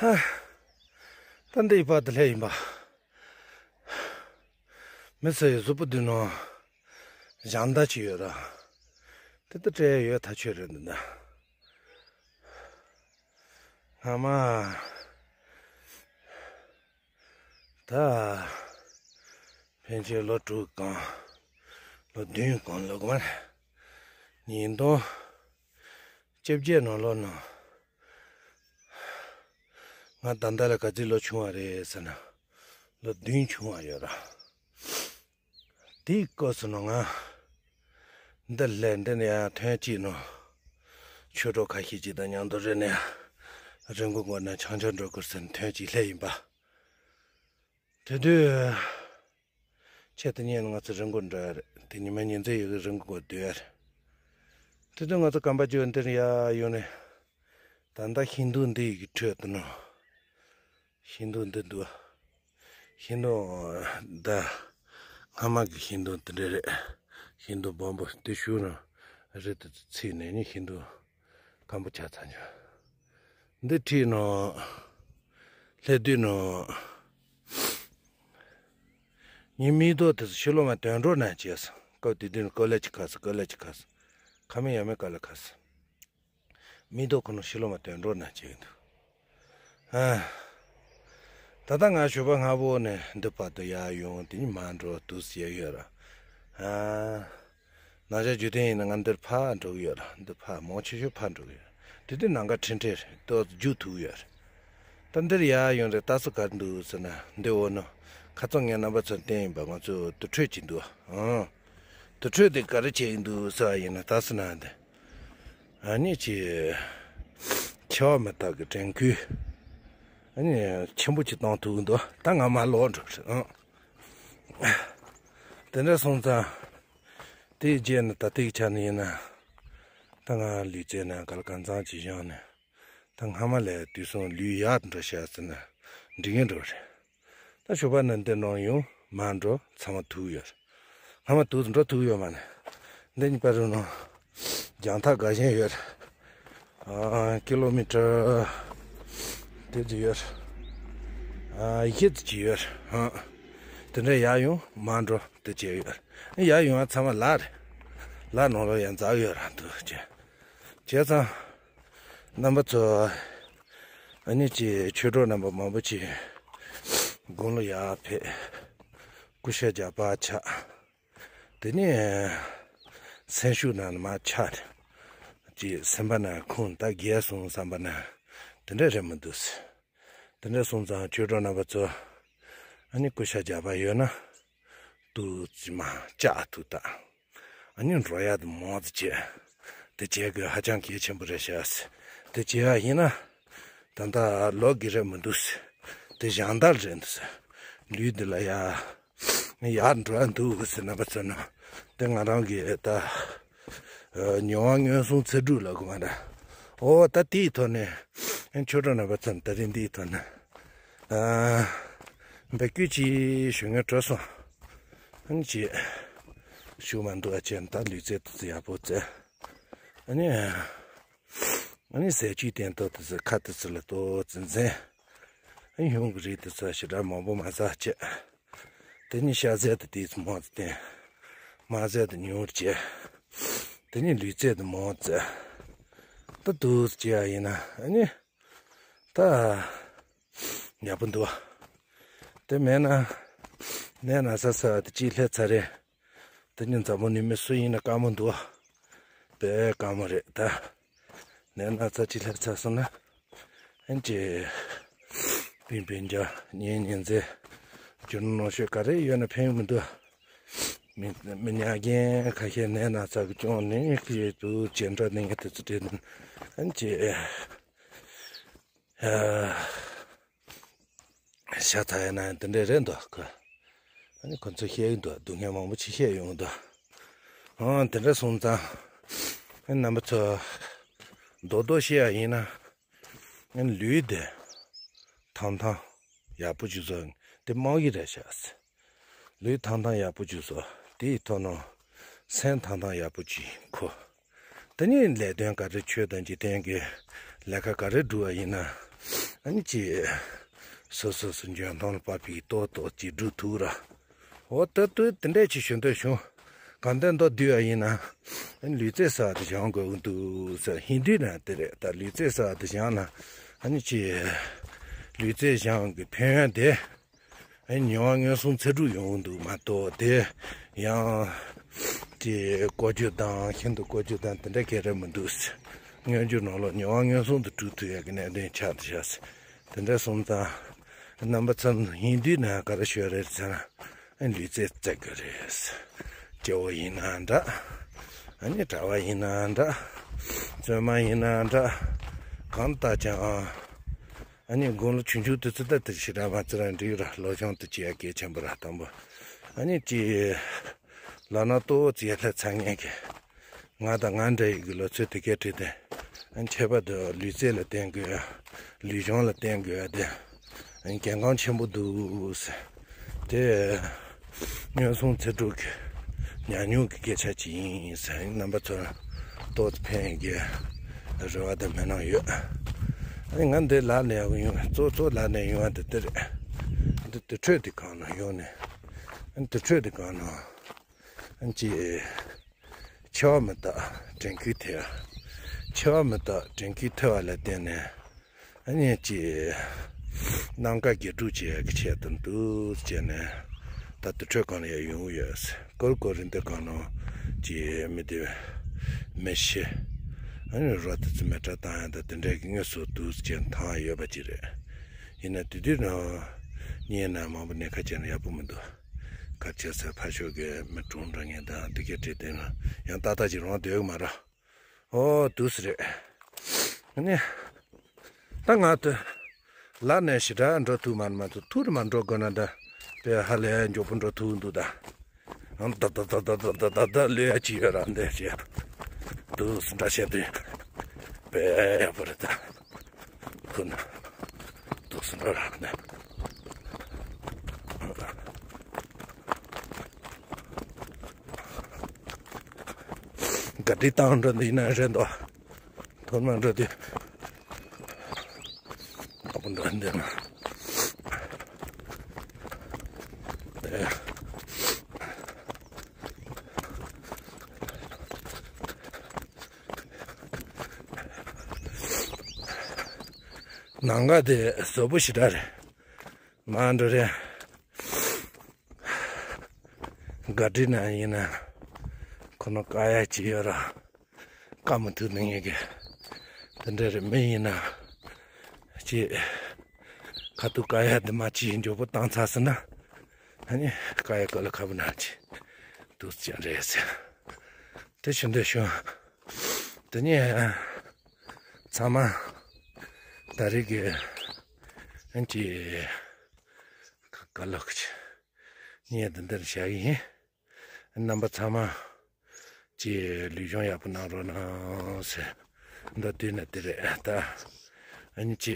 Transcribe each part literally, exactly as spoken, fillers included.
ད་འདི་ཡི་བར་དུ་སླེབས་ཡིན་པ། མི་ཚེ་ཡི་གཟུགས་པོ་འདི་ནང་སྦྱང་བརྡར་ཅིག་ཡོད་ར། དེ་ལྟ་སྤྲད་ཡོད་ཐག་ཆོད་རེད་འདི་འདྲ། སྔ་མ། ད། ཕན་ཆད་ལོ་དྲུག་གང་། ལོ་བདུན་གང་ལོ་གང་། ཉིས་སྟོང་བཅོ་བརྒྱད་ནང་ལོ་ནང་། ང་ད་ལྟ་ལ་ག་ཚོད་ལོ་ཆུང་བ་རེད་ཟེར་ན། ལོ་བདུན་ཆུང་བ་ཡོད་ར། དེའི་སྐབས་སུ་ནང་ང་། འདི་ལས་འདི་ནས་ཡང་ཐོན་སྐྱེད་ནང་། ཆོས་གྲོགས་ཁ་ཤས་ཅིག་དང་མཉམ་དུ་རེ་ནས་ཡང་། རི་མགོ་མགོ་ནས་ཆང་ཆང་འགྲོ་དགོས་ཟེར་ནས་ཐོན་སྐྱེད་སླེབས་ཡིན་པ། དེ་དུས། ཆེད་དུ་ཉིན་ང་ཚོ་རི་མགོ་འགྲོ་ཡ་རེད། དེ་ཉི་མ་ཉིན་མཚན་ཡོད་གི་རི་མགོ་སྡོད་ཡ་རེད། དེ་དུས་ང་ཚོ་སྐམ་པ་ཇོ་འདིར་ཡ་ཡོང་ནས། ད་ལྟ་ཤིང་སྡོང་འདི་ཡི་གི་ཁྲོད་དུ་ནོ། ཤིང་སྡོང་འདི་འདུག་ཤིང་སྡོང་ད། སྔ་མ་གི་ཤིང་སྡོང་དེ་འདྲ་རེད། ཤིང་སྡོང་སྦོམ་པོ་དེ་ཤུགས་ནང་རི་དེ་ཚུར་ཚིག་ནས་ནི་ཤིང་སྡོང་སྐམ་པོ་ཆགས་ཚར་འཇོག་འདི་ཁྲིད་ནོ། སླེབས་དུས་ནོ། ངའི་མིག་ཏོ་དེ་ཕྱི་ལོགས་མ་དོན་གྲུབ་ན་བྱས་སོང་། སྐབས་དེ་དུས་ནི་ཀོ་ལེ་ཅི་ཁ་སོང་། ཀོ་ལེ་ཅི་ཁ་སོང་། ཁ་མི་ཡ་མི་ཀ་ལ་ཁ་སོང་། མིག་ཏོ་ཁོ་ནོ་ཕྱི་ལོགས་མ་དོན་གྲུབ་ན་བྱས་འདུག་ཨ། ད་ལྟ་ང་ཞོགས་པ་སྔ་པོ་ནས་འདི་བར་དུ་ཡར་ཡོང་དེ་ནི་མ་འགྲོ་འདུག་ཟེར་ཡོད་ར། ཨ། ནང་ཆ་རྒྱུ་དེ་ཡིན་ན་ང་འདིར་ཕར་འགྲོ་གི་ཡོད་ར། འདི་ཕར་མང་ཆེ་ཤོས་ཕར་འགྲོ་གི་ཡོད་ར། དེ་དུས་ནམ་མཁའ་ཁྲི་ཁྲི་རེད། ཏོག་ཙམ་རྒྱུག་ཐུབ་ཡོད་ར། ད་འདིར་ཡར་ཡོང་རེད། ལྟ་ས་ག་རེ་འདུག་ཟེར་ན་འདི་འོ་ནོ། ཁ་སང་ངས་རྣམ་པ་ཚོར་བསྟན་ཡིན་པ། ང་ཚོ་དུར་ཁྲོད་ཅིག་འདུག་ཨང་། དུར་ཁྲོད་དེ་ག་རེ་བྱས་ཡིན་འདུག་ཟེར་བ་ཡིན་ན། ལྟ་ས་ན་འདི། ཨ་ནི་ཅི། འཆི་བ་མི་རྟག་གི་དྲན་སྐུལ། ཨ་ནི་ཆེན་པོ་ཅིག་བཏང་ཐུབ་ཀྱི་འདུག་ད་ང་མར་ལོག་འགྲོ་རེད་ཨང་། དེ་འདྲ་སོང་ཙང་། དེའི་རྗེས་ནས་ད་ལྟའི་ཆ་ནས་ཡིན་ན། ད་ང་ལུས་རྩལ་ནང་ག་ལ་གང་འཚམ་ཅིག་སྦྱངས་ནས། ད་སྔ་མ་ལས་དུས་སང་ལུས་ཡག་འགྲོ་ཤག་ཟེར་ན་འགྲིག་གི་འགྲོ་རེད། ད་ཞོགས་པ་ནས་འདི་ནང་ཡོང་མར་འགྲོ་ཚང་མ་ཐུག་ཡོད་རེད། སྔ་མ་དུས་འགྲོ་ཐུག་ཡོད་མ་རེད། འདི་གཉིས་བར་དུ་ནང་རྒྱང་ཐག་དགའ་ཞེན་ཡོད་རེད། ཨ། ཀི་ལོ་མི་ཊར་དེ་ཙམ་ཡོད་རེད། ཨ། བཞི་ཙམ་ཅིག་ཡོད་རེད། ཨ། དེ་འདྲ་ཡར་ཡོང་མར་འགྲོ་དེ་བྱས་ཡོད་རེད། ཡར་ཡོང་བ་ཚང་མ་ལ་རེད། ལ་ནང་ལོགས་ཡང་འཛག་ཡོད་རེད་འདུག་ཅེས། བྱས་ཙང་། རྣམ་པ་ཚོ། ཨ་ནི་ཅི་ཆོས་གྲོགས་རྣམ་པ་མང་པོ་ཅིག་དགུང་ལོ་ཡར་ཕེབས། སྐུ་ཤ་རྒྱགས་པ་ཆགས། དེ་ནས་སེམས་ཤུགས་ནང་ནས་མར་ཆག་ཅིག་སེམས་པ་ནང་ཁུངས་ད་རྒས་སོང་བསམ་པ་ན་དེ་འདྲ་རེད་མི་འདུག་དེ་འདྲ་སོང་ཙང་ཆོས་གྲོགས་རྣམ་པ་ཚོ། ཨ་ནི་སྐུ་ཤ་རྒྱགས་པ་ཡོད་ན། ཏོག་ཙམ་མར་བཅག་ཐུབ་ད། ཨ་ནི་འགྲོ་ཡ་དེ་མང་ཙམ་བྱས། དེ་བྱས་དགོས་ཧ་ཅང་གལ་ཆེན་པོ་རེད་ཤག་དེ་བྱས་ཡ་ཡིན་ན། ད་ལྟ་ལོ་དགེ་རེད་མི་འདུག་དེ་སྦྱང་བརྡར་རེད་འདུག་ལུས་འདི་ལ་ཡ། ཡར་འགྲོ་ཡ་འདུག་ཟེར་རྣམ་པ་ཚོ་ན། དེ་ང་རང་གི་ད། མྱོང་བ་མངོན་སུམ་ཚེ་སྒྲུབ་ལ་གོ་མ་འདྲ། ཨོ་ད་དེའི་ཐོག་ནས། ཆོས་གྲོགས་རྣམ་པ་ཚོ་ན་ད་རིང་འདིའི་ཐོག་ནས། ཨ། འབད་སྐུལ་གྱིས་ཞུ་ངེས་སྤྲོ་སོང་། ཨ་ནི་ཅི། ཞུ་མ་འདུག་ཨ་ཅེ་ད་ལུས་རྩལ་དུ་ཡག་པོ་རྩེ། ཨ་ནི། ཨ་ནི་ཟས་བཅུད་བསྟེན་ཐོག་དུ་ཟེར་ཁ་དུ་ཟེར་ལ་ཏོག་ཙམ་འཛེམ། ཨ་ནི་ཡུང་གི་རིགས་དུ་ཚོ་ཞེ་དྲག་མང་པོ་མ་ཟ་བྱས། དེ་ནི་ཤ་ཟས་དུ་དེ་ཚོ་མང་ཙམ་བསྟེན། མ་ཟས་དུ་ཉུང་བྱས། དེ་ནི་ལུས་རྩལ་དུ་མང་ཙམ། ད་དུ་བྱས་ཡ་ཡིན་ན་ཨ་ནི། ད། ཡག་པོ་འདུག་དེ་མེད་ན། ནད་ན་ཚ་ཚ་དེ་ཅིག་སླེབས་ཚར་རེད། དེ་ཉིན་འཛམ་བུ་གླིང་མི་སུ་ཡིན་ན་དཀའ་མོ་འདུག་དཔེ་དཀའ་མོ་རེད་ད། ནད་ན་ཚ་ཅིག་སླེབས་ཚར་སོང་ན། ཨན་ཅི། པིན་པིན་རྒྱ་ཉིན་ཉིན་ཚེ། རྒྱུ་ནོར་ཤོས་ག་རེ་ཡོད་ན་ཕན་མི་འདུག་མི་མི་ཉག་རྒན་ཁ་ཤས་ནད་ན་ཚ་གི་སྐྱོན་ནི་ཁྱེད་དུ་ཇེ་འདྲ་ནི་དེ་ཚོ་དྲན་ཨན་ཅི། ཤ་ཚ་ཡ་ན་དེ་འདྲ་རེད་འདུག་ག་ཨ་ནི་ཁོ་ཚོ་བཤད་ཀྱི་འདུག་སྡུག་བསྔལ་མང་པོ་ཅིག་བཤད་ཡོང་འདུག་ཨང་དེ་འདྲ་སོང་ཙང་། ཨ་རྣམ་པ་ཚོ། རྡོག་རྡོག་བཤད་ཡ་ཡིན་ན། ཨ་ལུས་དེ། ཐང་ཐང་། ཡག་པོ་ཅིག་བཟོ། དེ་རྨང་གཞི་རེད་ཤག་ལུས་ཐང་ཐང་ཡག་པོ་ཅིག་བཟོ། དེ་ཡི་ཐོག་ནས། སེམས་ཐང་ཐང་ཡག་པོ་ཅིག་འཁོར། དེ་ནས་ལས་དོན་ག་རེ་ཆོས་དང་འཇིག་རྟེན་གྱི་ལས་ཀ་ག་རེ་སྒྲུབ་པ་ཡིན་ན། ཨ་ནི་ཅི། སོ་སོ་སོ་འཇོན་ཐང་ལ་བབས་པའི་ཏོག་ཏོག་ཅིག་སྒྲུབ་ཐུབ་ར། འོ་ད་དུས་དེ་འདྲས་ཅིག་ཞུ་འདོད་བྱུང་། གང་ལྟར་མདོར་བསྡུས་པ་ཡིན་ན། ཨ་ནི་ལུས་རྩལ་གསར་པ་དེ་སྦྱང་དགོས་ཀྱི་འདུག་ཟེར། ཧིན་དུའི་ནང་དེ་རེད། ད་ལུས་རྩལ་གསར་པ་དེ་སྦྱངས་ན། ཨ་ནི་ཅི། ལུས་རྩལ་སྦྱང་གི་ཕན་ཡོན་དེ། ཨ་ནི་མྱོང་བ་མངོན་སུམ་ཚེ་སྒྲུབ་ཡོང་གི་འདུག་མ་གཏོགས་དེ། ཡང་། དེ་བཀོལ་སྤྱོད་དང་ཤིན་ཏུ་བཀོལ་སྤྱོད་དང་དེ་འདྲ་ག་རེ་མི་འདུག་ཟེར། མངོན་གྱུར་ནང་ལོགས་མྱོང་བ་མངོན་སུམ་དུ་གྲུབ་ཐུབ་ཡག་གི་གནད་དོན་ཆགས་འདུག་ཤག་ཟེར། དེ་འདྲ་སོང་ཙང་། རྣམ་པ་ཚོ་ཧིན་དུའི་ནང་ག་རེ་ཤོད་རེད་ཟེར་ན། ཨ་ནི་ལུས་རྩལ་རྩེ་དགོས་རེད། སྐྱེ་བོ་ཡིན་ན་འདྲ། ཨ་ནི་གྲྭ་པ་ཡིན་ན་འདྲ། བཙུན་མ་ཡིན་ན་འདྲ། གང་ལྟར་ཀྱང་། ཨ་ནི་དགུང་ལོ་ཆུང་ཆུང་དུས་ཚོད་ལྟར་དུ་ཞེ་དྲག་མ་བརྩི་རང་འགྲིག་ར། སློབ་སྦྱོང་དུ་བྱེད་ཡ་གལ་ཆེན་པོ་ར། དང་པོ། ཨ་ནི་ཅི། ལག་ན་ཏོག་ཙི་ཡར་ལྷག་ཚར་མཁན་གྱི། ང་དང་ང་འདྲ་ཡི་གི་ལོ་ཚོད་དེ་གས་བྲིས་ཏེ། ཨ་ནི་ཁྱད་པར་དུ་ལུས་རྩལ་ལ་བརྟེན་དགོས་ཡ། ལུས་སྦྱོང་ལ་བརྟེན་དགོས་ཡ་དེ། ཨ་ནི་གལ་འགངས་ཆེན་པོ་འདུག་ཟེར། དེ། མངོན་སུམ་ཚེ་སྒྲུབ་ཀྱི་ཉམས་མྱོང་གི་སྐད་ཆ་ཅིག་ཡིན་ཟེར། རྣམ་པ་ཚོར་ཏོག་ཙམ་ཕན་ཡོད་ཀྱི་རེ་བ་དང་སྨོན་ལམ་ཡོད། ཨ་ནི་ང་འདི་ལབ་ནས་ཡོང་། གཙོ་གཙོ་ལབ་ནས་ཡོང་བ་དེ་འདི་རེད། འདི་དུར་ཁྲོད་འདི་སྒང་ནས་ཡོང་ནས། ཨ་ནི་དུར་ཁྲོད་འདི་སྒང་ནས། ཨ་ནི་ཅི། འཆི་བ་མི་རྟག་དྲན་སྐུལ་ཐེབས། འཆི་བ་མི་རྟག་དྲན་སྐུལ་ཐེབས་པ་ལ་བརྟེན་ནས། ཨ་ནི་ཅི། རྣམ་དཀར་དགེ་སྒྲུབ་བྱེད་ཡག་གི་ཆེད་དུ་འདུག་བྱས་ནས། ད་དུར་ཁྲོད་སྒང་ལ་ཡར་ཡོང་གི་ཡོད། ཀོར་ཀོར་རི་འདི་སྒང་ནས་ཅི་མི་དེ། མི་ཤི། ཨ་ནི་རོ་དེ་ཚོ་མེ་སྲེག་བཏང་ཡག་དང་དེ་འདྲ་གི་དངོས་སུ་འདུག་བྱས་ཐང་ཡོད་པ་ཅིག་རེད། ཡིན་ན་དེ་དུས་ནས་གཉིད་ན་མང་པོ་གནས་ཁ་བྱས་ན་ཡག་པོ་མི་འདུག་གར་ཆེ་སར་ཕར་ཕྱོགས་ཀྱི་མི་གྲོངས་འགྲོ་མཁན་དང་དེ་གའི་བྲིས་དེ་ཡང་ཏག་ཏག་ཅིག་རང་སྡོད་ཀྱི་མ་རེད། ཨོ་འདུག་སེ་རེད། ཨ་ནི། ད་ང་དེ། ལ་ནས་ཞེ་དྲག་འགྲོ་ཐུབ་མ་རེད། མ་ཐུབ་ཐུར་མ་འགྲོ་དགོས་ན་ད། དཔེ་ཧ་ལས་མགྱོགས་པོ་འགྲོ་ཐུབ་འདུག་ད། ཨང་ད་ད་ད་ལོས་ཡ་ཅི་ཡོད་ར་འདས་ཞེས། འདུག་སེ་འདྲ་བཤད་དུས། དཔེ་ཡག་པོ་རེད་ད། ཁོ་ན། འདུག་སེ་འགྲོ་ར་ནས། ག་དེ་བཏང་འགྲོ་འདི་ན་རེད་འདུག་ཐོག་མར་འགྲོ་དུས། ཐོག་མར་འགྲོ་འདི་ན། ནང་ག་དེ་བཟོ་པོ་ཞེ་དྲག་རེད། མར་འགྲོ་རེད། ག་དེ་ན་ཡིན་ན། ཁོ་ན་དཀའ་ཡག་ཅིག་ཡོད་ར། དཀའ་མི་ཐུབ་ནི་ངེད་ཀྱི། དེ་འདྲ་རེད། མི་ཡིན་ན། ཅི། ཁ་ཐུག་དཀའ་ཡག་འདི་མ་ཅིག་མགྱོགས་པོ་བཏང་ཚར་སོང་ན། ཨ་ནི་དཀའ་ཡག་ག་ལ་ཁ་བུ་ན་ཅི། འདུག་ཅན་རེད་ཟེར། དེ་བཞིན་དུ་བྱུང་། དེ་ནས་ཚང་མ་ད་རེས་ཀྱི་ཨན་ཅི་ག་ལོག་ཅི་ངས་འདི་འདིར་བཞག་གི་ཡིན། རྣམ་པ་ཚང་མ་ཅི་ལུས་སྦྱོང་ཡག་པོ་གནང་རོགས་གནང་ཟེར། མདོར་བསྡུས་ན་དེ་རེད་ད། ཨ་ནི་ཅི།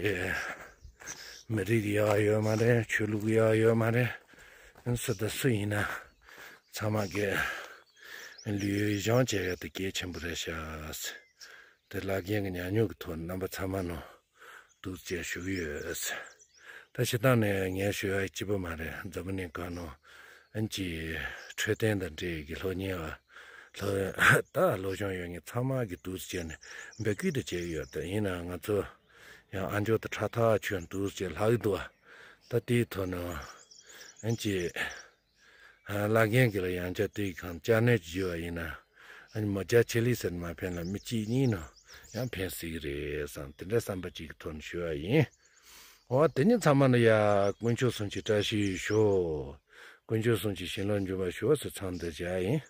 མི་རིགས་ཀྱི་ཡག་ཡོད་མ་རེད། ཆོས་ལུགས་ཀྱི་ཡག་ཡོད་མ་རེད། སུ་དང་སུ་ཡིན་ན་ཚང་མ་གི་ལུས་སྦྱོང་བྱེད་ཡག་དེ་གལ་ཆེན་པོ་རེད་ཤག་དེ་བླ་རྒན་གྱི་ཉམས་མྱོང་གི་ཐོག་རྣམ་པ་ཚང་མ་ནང་འདུག་ཅེས་ཞུ་གི་ཡོད། ད་སྤྱིར་བཏང་ནས་ངས་ཞུ་ཡག་གཅིག་པོ་མ་རེད། འཛམ་བུ་གླིང་སྒང་ནང་ཨན་ཅི་འཕྲོད་བསྟེན་དང་འབྲེལ་གྱི་སློབ་གཉེར་བ། ལྷག་ད་སློབ་སྦྱོང་ཡོད་མཁན་ཚང་མ་གིས་འདུག་སེ་བྱས་ནས་འབོད་སྐུལ་དུ་བྱས་ཡོད། དེ་ཡིན་ནའང་ང་ཚོ་ཡང་ཨ་མཆོག་དང་ཁྲ་ཐག་ཆོད་འདུག་སེ་ལྷག་གི་འདུག་ད་དེའི་ཐོག་ནས་ཨན་ཅི་བླ་རྒན་གྱི་ལ་ཡང་བསྐྱར་དེའི་གང་བསྐྱར་ནས་བརྗོད་པ་ཡིན་ན། ཨ་ནི་མོ་རྒྱ་ཆེ་ལི་ཟེར་མ་ཕན་ལ་མི་གཅིག་གཉིས་ནང་ཡང་ཕན་སྲིད་ཀྱི་རེད་བསམ། དེ་འདྲའི་བསམ་པ་གཅིག་གི་ཐོག་ནས་ཞུ་བ་ཡིན། འོ་དེ་ཉིད་ཚང་མ་ལ་ཡ་དཀོན་མཆོག་གསུམ་གྱི་བཀྲ་ཤིས་ཤོག་དཀོན་མཆོག་གསུམ་གྱི་བྱིན་རླབས་འཇུག་པར་ཤོག་ཟེར་མཚམས་འདིར་བཞག་ཡིན།